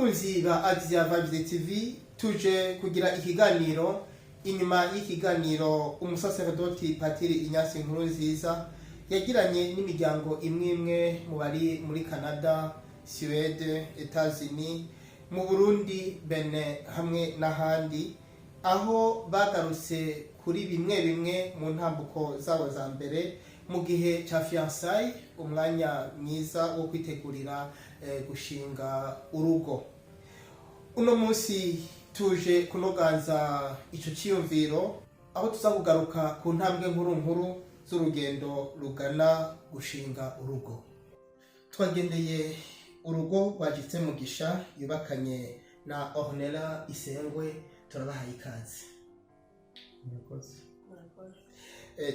Bakunzi ba Axia Vibes TV, tuje kugira ikiganiro inyuma y'ikiganiro umusaseredoti Patiri Inyasi Nkuru Nziza yagiranye n'imiryango imwe imwe mu bari muri Canada, Suède, Etats-Unis, mu Burundi, Benin hamwe n'ahandi, aho bagarutse kuri bimwe bimwe mu ntambuko zabo za mbere mu gihe ca fiançailles, umwanya mwiza wo kwitegurira gushinga urugo. Uno munsi tuje kunoganza ico ciyumviro, aho tuza kugaruka ku ntambwe nkuru nkuru z'urugendo rugana gushinga urugo. Twagendeye urugo rwajitse Mugisha yubakanye na Ornella Isengwe. Turabahaye ikaze. Murakoze. Murakoze.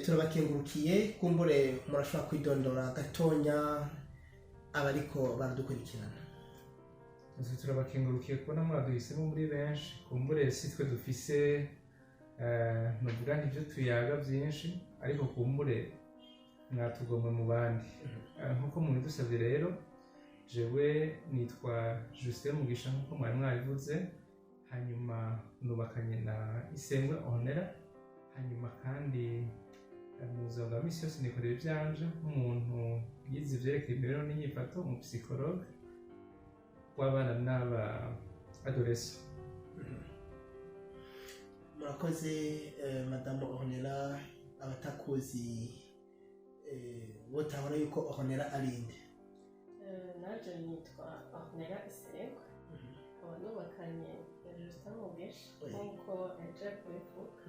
Turabakengurukiye. Kumbure murashobora kwidondora gatonya abariko baradukurikirana. Natwe turabakengurukiye kubona mwaduhisemo muri benshi. Kumbure si twe dufise novuga ntibyo tuyaga byinshi, ariko kumbure mwatugomwe mu bandi. Nkuko mubidusabye rero, jewe nitwa Justin Mugisha, nkuko mwari mwabivuze. Hanyuma nubakanye na Isengwe Ornella. Hanyuma kandi mu buzima bwa misi yose nikorera ivyanje nk'umuntu yize ivyerekeye imibereho n'inyifato, umu psychologue w'abana n'aba adolescents. Murakoze. Madamu Ornella, abatakuzi botabona yuko Ornella ari inde? Naje nitwa Ornella Isengwe, nkaba nubakanye na Justin Mugisha, nk'uko yaje kubivuga.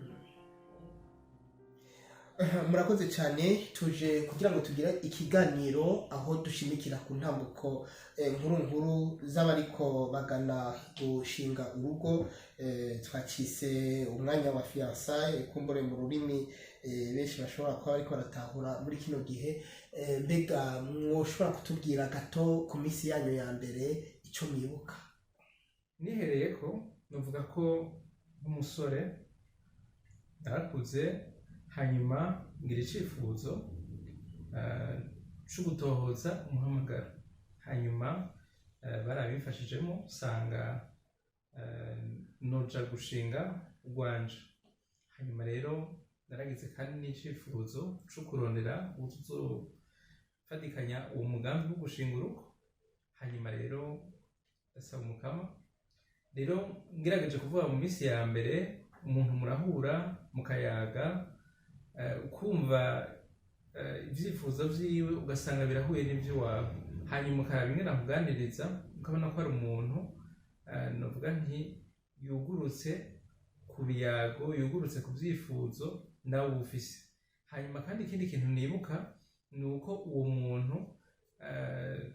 Murakoze cyane. Tuje kugira ngo tugire ikiganiro aho dushimikira ku ntambuko nkuru nkuru z'abariko bagana gushinga urugo. Twacise umwanya wa fiançailles, kumbure mu rurimi benshi bashobora kuba bariko baratahura muri kino gihe. Mbega mwoshobora kutubwira gato ku minsi yanyu ya mbere, ico mwibuka? Nihereye ko novuga ko nk'umusore narakuze, hanyuma ngira icifuzo co gutohoza umuhamagaro. Hanyuma barabimfashijemo, usanga noja gushinga urwanje. Hanyuma rero naragize kandi n'icifuzo co kurondera uwo tuzofatikanya uwo mugambi wo gushinga urugo. Hanyuma rero ndasaba Umukama. Rero ngerageje kuvuga mu minsi ya mbere, umuntu murahura, mukayaga, ukumva ivyifuzo vyiwe, ugasanga birahuye n'ivy'iwawe. Hanyuma ukaraba ingene akuganiriza, ukabona ko ari umuntu novuga nti yugurutse ku biyago, yugurutse ku vyifuzo nawe uba ufise. Hanyuma kandi ikindi kintu nibuka ni uko uwo muntu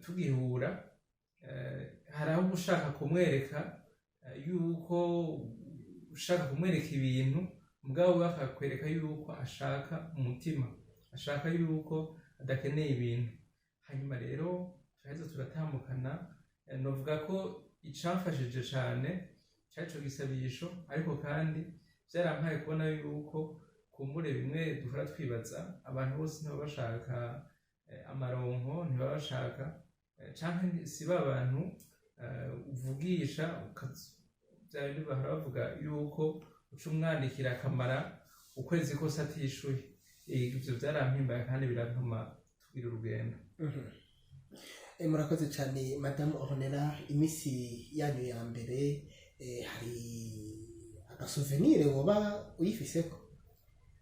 tugihura, hari aho uba ushaka kumwereka yuko ushaka kumwereka ibintu, mugabo we akakwereka yuko ashaka umutima, ashaka yuko adakeneye ibintu. Hanyuma rero turaheza turatambukana. Novuga ko icamfashije cane cari ico gisabisho, ariko kandi vyarampaye kubona yuko kumbure bimwe duhora twibaza, abantu bose ntibaba bashaka amaronko, ntibaba bashaka canke si ba bantu uvugisha vya bindi bahora bavuga yuko uca umwandikira akamara ukwezi kose atishuye. Ivyo vyarampimbaye kandi birantuma tugira urugendo. Murakoze cyane. Madamu Ornella, iminsi yanyu ya mbere, hari aga souvenir woba uyifiseko?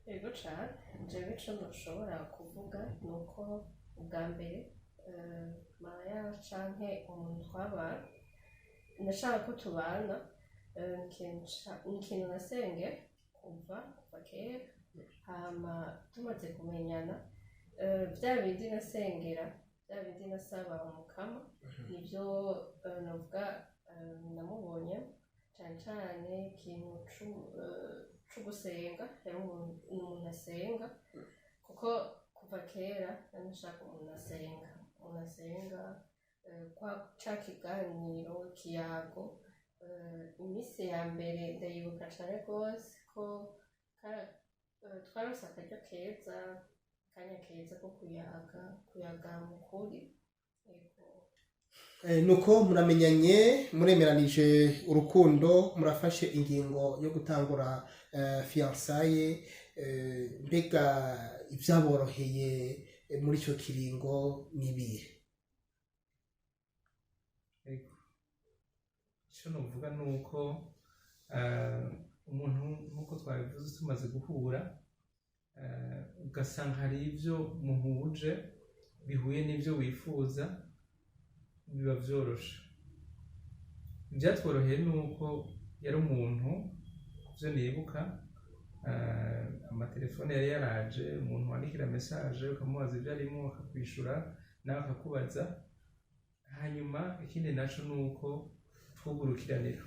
Yego cane. Jewe ico nshobora kuvuga ni uko ubwa mbere mariage canke umuntu twabana, nashaka ko tubana, ni ikintu nasengera kuva kera. Hama tumaze kumenyana, vya bindi nasengera, vya bindi nasaba Umukama, nivyo novuga namubonye cane cane. Ikintu co gusenga, yari umuntu asenga, kuko kuva kera nari nshaka umuntu asenga, umuntu asenga. Kwa ca kiganiro, ikiyago, iminsi ya mbere ndayibuka cane rwose ko twaronse akaryo keza, akanya keza ko kuyaga, kuyaga mu kuri. Yego. Nuko muramenyanye, muremeranije urukundo, murafashe ingingo yo gutangura fiançailles. Mbega ivyaboroheye muri ico kiringo nibihe? Ego. Icyo novuga ni uko umuntu, nk'uko twabivuze, tumaze guhura ugasanga hari ibyo muhuje bihuye n'ibyo wifuza, biba vyoroshe. Ivyatworoheye ni uko yari umuntu, byo nibuka, amatelefone yari yaraje, umuntu wandikira message ukamubaza ibyo arimo akakwishura, nawe akakubaza. Hanyuma ikindi naco ni uko twugurukiranira,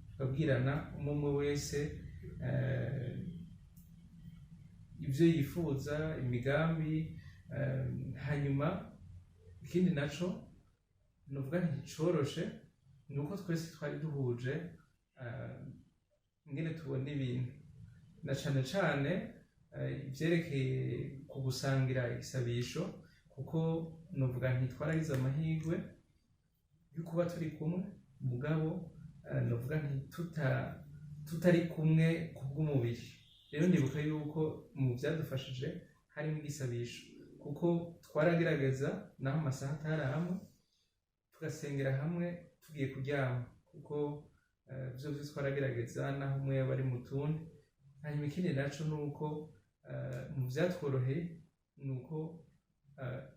tukabwirana umwe umwe wese ibyo yifuza, imigambi. Hanyuma ikindi naco nuvuga nticoroshe ni uko twese twari duhuje ingene tubona ibintu, na cane cane ivyerekeye ku gusangira igisabisho, kuko nuvuga nti twaragize amahirwe yo kuba turi kumwe, mugabo nuvuga nti tutari kumwe kubw'umubiri. Rero ndibuka yuko mu vyadufashije harimo igisabisho, kuko twaragerageza naho amasaha atari hamwe tugasengera hamwe tugiye kuryama, kuko vyo vyose twaragerageza naho umwe yaba ari mu tundi. Hanyuma ikindi naco ni uko mu vyatworoheye ni uko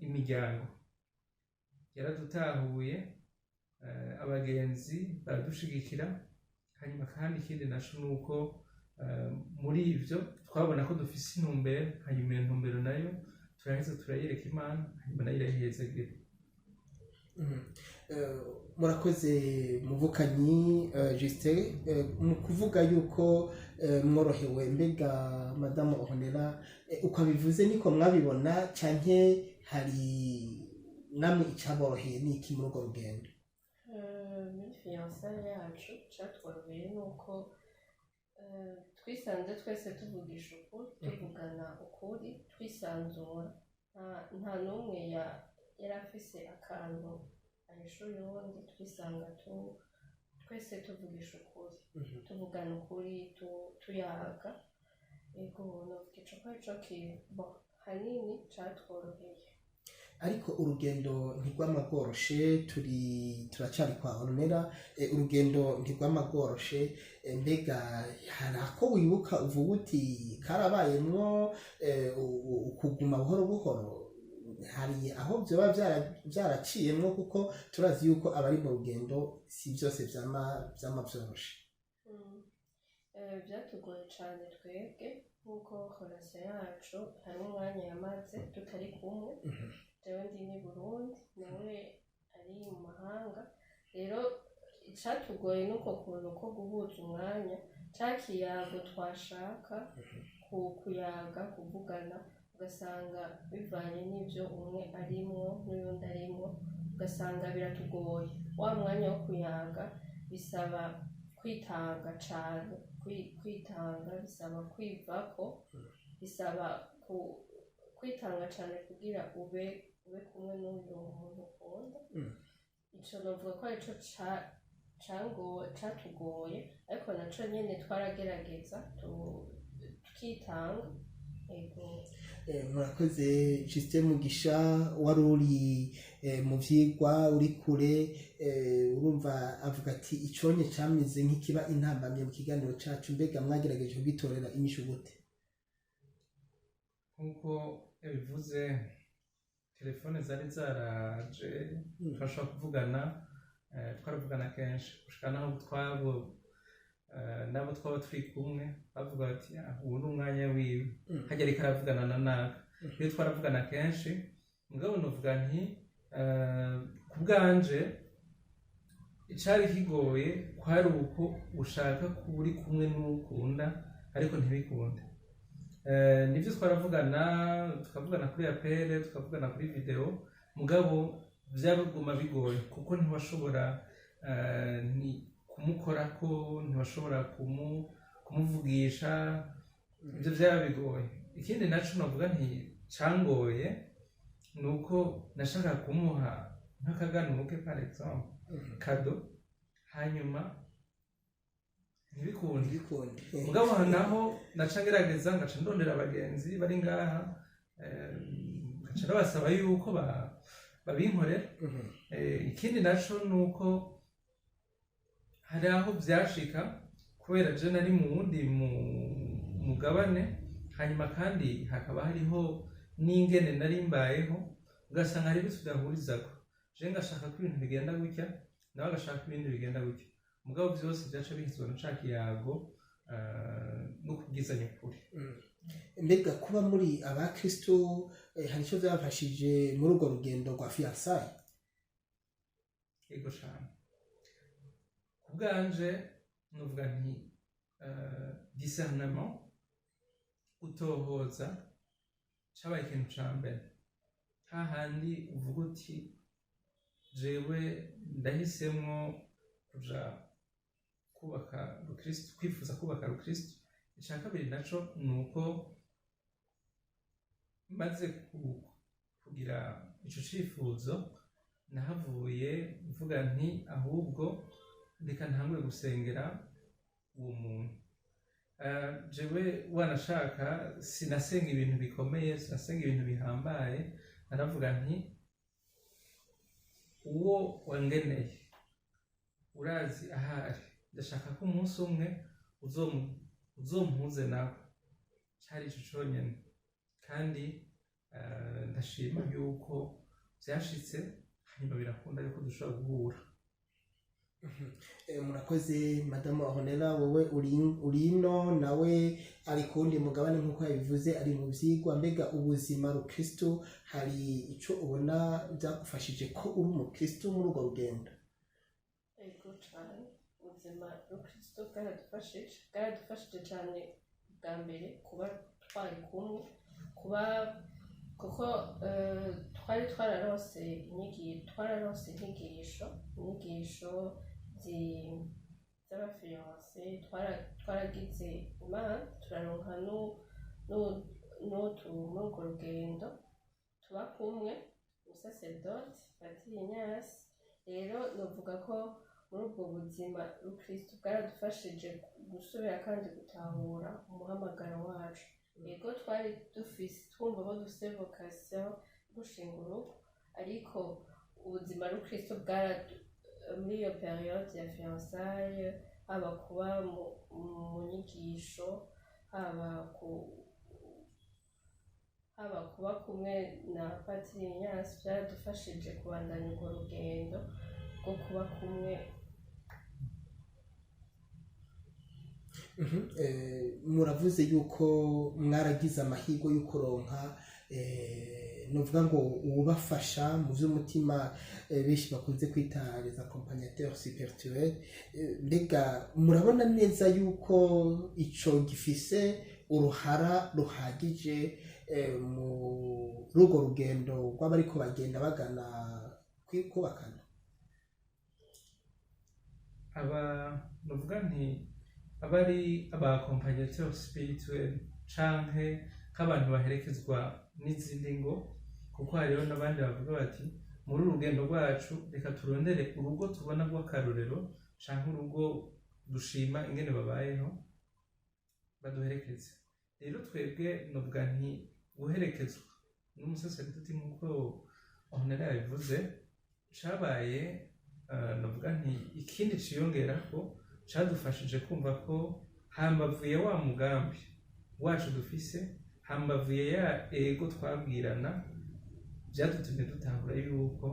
imiryango yaradutahuye, abagenzi baradushigikira. Hanyuma kandi ikindi naco ni uko muri ivyo twabona ko dufise intumbero, hanyuma iyo ntumbero nayo turaheza turayereka Imana, hanyuma nayo irayihezagira. Murakoze muvukanyi Justin, mu kuvuga yuko mworohewe. Mbega madamu Ornella, uko abivuze niko mwabibona, canke hari namwe icaboroheye niki muri urwo rugendo? Muri fiançailles yacu catworoheye ni uko twisanze twese tuvugisha ukuri, tuvugana ukuri, twisanzura. Nta n'umwe yari afise akantu ahisha uyundi. Twisanga twese tuvugisha ukuri, tuvugana ukuri, tuyaga. Ego, novuga ico ko arico kintu hanini catworoheye. Ariko urugendo ntirwama rworoshe. Turi turacari kwa Ornella. Urugendo ntirwama rworoshe. Mbega hari ako wibuka uvuga uti karabayemwo ukuguma buhoro buhoro, hari aho vyoba vyaraciyemwo? Kuko turazi yuko abari mu rugendo si vyose vyama vyoroshe. Vyatugoye cane twebwe nk'uko relation yacu hari umwanya yamaze tutari kumwe, jewe ndi ni Burundi, nawe ari mu mahanga. Rero icatugoye nuko kuntu ko guhuza umwanya, ca kiyago twashaka kuyaga, kuvugana, ugasanga bivanye n'ivyo umwe arimwo n'uyundi arimwo, ugasanga biratugoye. Wa mwanya wo kuyaga bisaba kwitanga cane, kwitanga bisaba kwivako, bisaba kwitanga cane kugira ube kumwe n'uyu muntu ukunda. Ico novuga ko arico catugoye, ariko naco nyene twaragerageza tukitanga. Ego. Murakoze. Justin Mugisha, wari uri mu vyigwa, uri kure, urumva avuga ati iconye cameze nk'ikiba intambamye mu kiganiro cacu. Mbega mwagerageje kugitorera inyishu gute? Nk'uko yabivuze, telefone zari zaraje, turashobora kuvugana. Twaravugana kenshi gushika naho twabo nabo twaba turi kumwe bavuga bati: "Ah, ubu ni umwanya wiwe, hajya ariko aravugana na naka." Rero twaravugana kenshi, mugabo novuga nti ku bwanje icari kigoye kwari uko ushaka kuba uri kumwe n'uwukunda ariko ntibikunde. Nivyo twaravugana, tukavugana kuri appel, tukavugana kuri vidéo, mugabo vyaguma bigoye kuko ntiwashobora ni kumukorako, ntiwashobora kumuvugisha. Ivyo vyaba bigoye. Ikindi naco novuga nti cangoye ni uko nashaka kumuha Nk'akaganuke, par exemple, cadeau, hanyuma ntibikunde. Ntibikunde. Mugabo naho naca ngerageza, ngaca ndondera abagenzi bari ngaha, ngaca ndabasaba yuko babinkorera. Ikindi naco ni uko hari aho vyashika, kubera je nari mu wundi mugabane, hanyuma kandi hakaba hariho n'ingene nari mbayeho, ugasanga hari ibyo tudahurizako. Je ngashaka ko ibintu bigenda gutya, nawe agashaka ko ibindi bigenda gutya, mugabo vyose vyaca bihizwa na ca kiyago no kubwizanya ukuri. Mbega kuba muri abakristo hari icyo byabafashije muri urwo rugendo rwa fiançailles? Yego cane. Ku bwanje nuvuga nti discernement, gutohoza, cabaye ikintu ca mbere, hahandi uvuga uti: "Jewe ndahisemwo kuja kubaka rukristo, kwifuza kubaka rukristo." Ica kabiri naco ni uko maze kugira ico cifuzo, nahavuye mvuga nti: "Ahubwo reka ntangure gusengera uwo muntu." Jewe wanashaka sinasenga ibintu bikomeye, sinasenga ibintu bihambaye. Naravuga nti: "Uwo wangeneye urazi ahari, ndashaka ko umunsi umwe uzompuze nawe." Cari ico conyene, kandi ndashima yuko vyashitse, hanyuma birakunda yuko dushobora guhura. Murakoze madamu Honera. Wowe uri ino, nawe ari ku wundi mugabane nk'uko yabivuze, ari mu vyigwa. Mbega ubuzima rukristo hari ico ubona byagufashije ko uri umukristo muri urwo rugendo? Ego cane, ubuzima rukristo bwaradufashije cane. Bwa mbere kuba twari kumwe, kuba kuko twari twararonse inyigisho, twararonse inyigisho z'aba fiancés. Twaragize Imana turaronka n'utu muri urwo rugendo tuba kumwe, umusaseredoti Patiri Ignace. Rero novuga ko muri ubwo buzima rukristo bwaradufashije gusubira kandi gutahura umuhamagaro wacu. Yego, twari dufise, twumva ko dufise vocation yo gushinga urugo, ariko ubuzima rukristo bwaradu muri iyo période ya fiançailles, haba kuba mu nyigisho, haba kuba kumwe na Patiri Ignace, byaradufashije kubandanya urwo rugendo rwo kuba kumwe. Muravuze yuko mwaragize amahirwe yo kuronka nuvuga ngo uwubafasha mu by'umutima, benshi bakunze kwita les accompagnateurs spirituels. Mbega murabona neza yuko ico gifise uruhara ruhagije mu rugo rugendo rw'abariko bagenda bagana kubakana? Aba nuvuga nti aba ari aba accompagnateurs spirituels canke nk'abantu baherekezwa n'izindi ngo, kuko hariho n'abandi bavuga bati: "Muri uru rugendo rwacu reka turondere urugo tubona rw'akarorero canke urugo dushima ingene babayeho, baduherekeze." Rero twebwe novuga nti guherekezwa n'umusaseredoti, nk'uko Honera yabivuze, cabaye novuga nti ikindi ciyongerako cadufashije kumva ko hambavu ya wa mugambi wacu dufise, hambavu ya ego twabwirana, vyadutumye dutahura yuko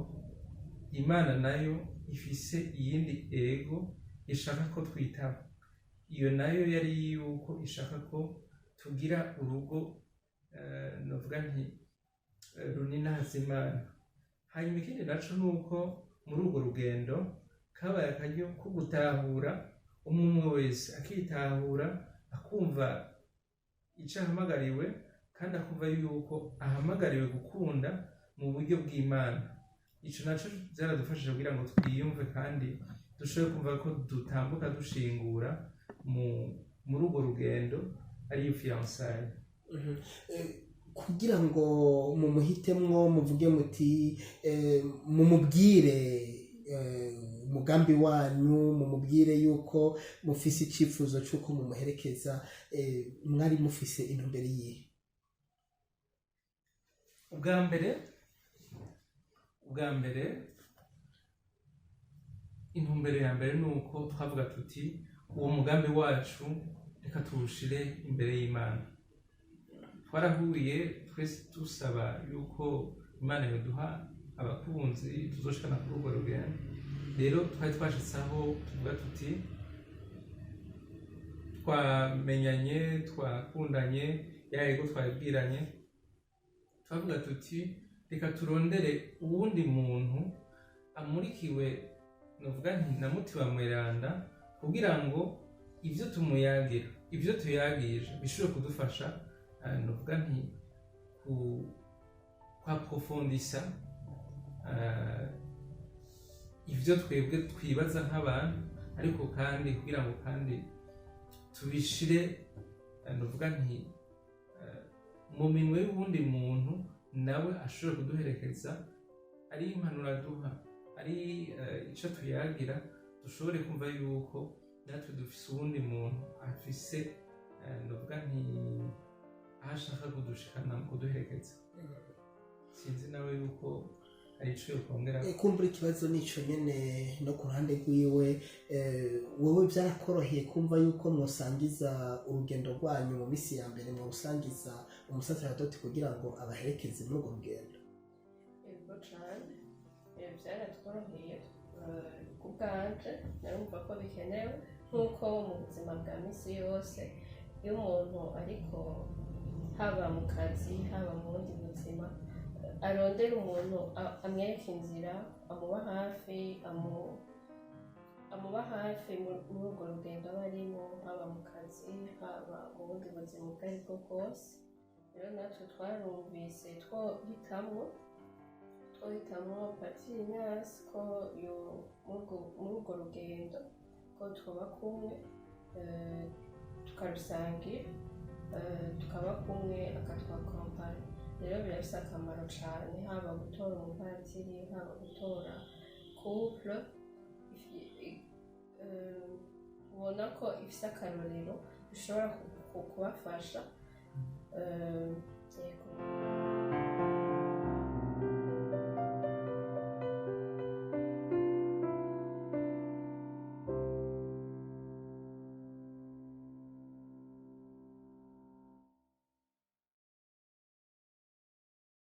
Imana nayo ifise iyindi ego ishaka ko twitaba. Iyo nayo yari yuko ishaka ko tugira urugo novuga nti runini Imana. Hanyuma ikindi naco ni uko muri urwo rugendo kabaye akaryo ko gutahura, umwe umwe wese akitahura, akumva ico ahamagariwe, kandi akumva yuko ahamagariwe gukunda mu buryo bw'Imana. Ico naco vyaradufashije kugira ngo twiyumve kandi dushobore kumva ko dutambuka dushingura muri urwo rugendo, ariyo fiançailles. Kugira ngo mumuhitemwo, muvuge muti mumubwire umugambi wanyu, mumubwire yuko mufise icifuzo c'uko mumuherekeza, mwari mufise intumbero yihe? Ubwa mbere, intumbero ya mbere ni uko twavuga tuti: "Uwo mugambi wacu reka tuwushire imbere y'Imana." Twarahuye twese dusaba yuko Imana yoduha abakunzi tuzoshikana kuri urwo rugendo. Rero twari twashitse aho tuvuga tuti twamenyanye, twakundanye, yego, twabwiranye. Twavuga tuti: "Reka turondere uwundi muntu amurikiwe, novuga nti na Mutima Mweranda, kugira ngo ibyo tumuyagira, ibyo tuyagije bishobore kudufasha, novuga nti kwapprofondissa ibyo twebwe twibaza nk'abantu, ariko kandi kugira ngo kandi tubishire, novuga nti mu minwe y'uwundi muntu nawe ashobora kuduherekeza, ari impanuro aduha, ari ico tuyagira, dushobore kumva yuko natwe dufise uwundi muntu afise, novuga nti aho ashaka kudushikana mu kuduherekeza." Sinzi nawe yuko hari ico yokongera. Kumbura ikibazo nico nyene no ku ruhande rwiwe. Wowe byarakoroheye kumva yuko mwosangiza urugendo rwanyu mu misi ya mbere, mwosangiza umusaseredoti kugira ngo abaherekeze muri urwo rugendo? Yego cane. Byaratworoheye. Ku bwanje narumva ko bikenewe, nk'uko mu buzima bwa misi yose iyo umuntu ariko, haba mu kazi, haba mu bundi buzima, arondera umuntu amwereka inzira, amuba hafi, amuba hafi muri urwo rugendo aba arimo, haba mu kazi, haba mu bundi buzima ubwo ari bwo bwose. Rero natwe twarumvise twohitamwo Patiri Ignace ko yo muri urwo rugendo ko twoba kumwe, tukarusangira, tukaba kumwe, akatwaccompagna. Rero birafise akamaro cane, haba gutora umupatiri, haba gutora couple ubona ko ifise akarorero bishobora kubafasha. Yego.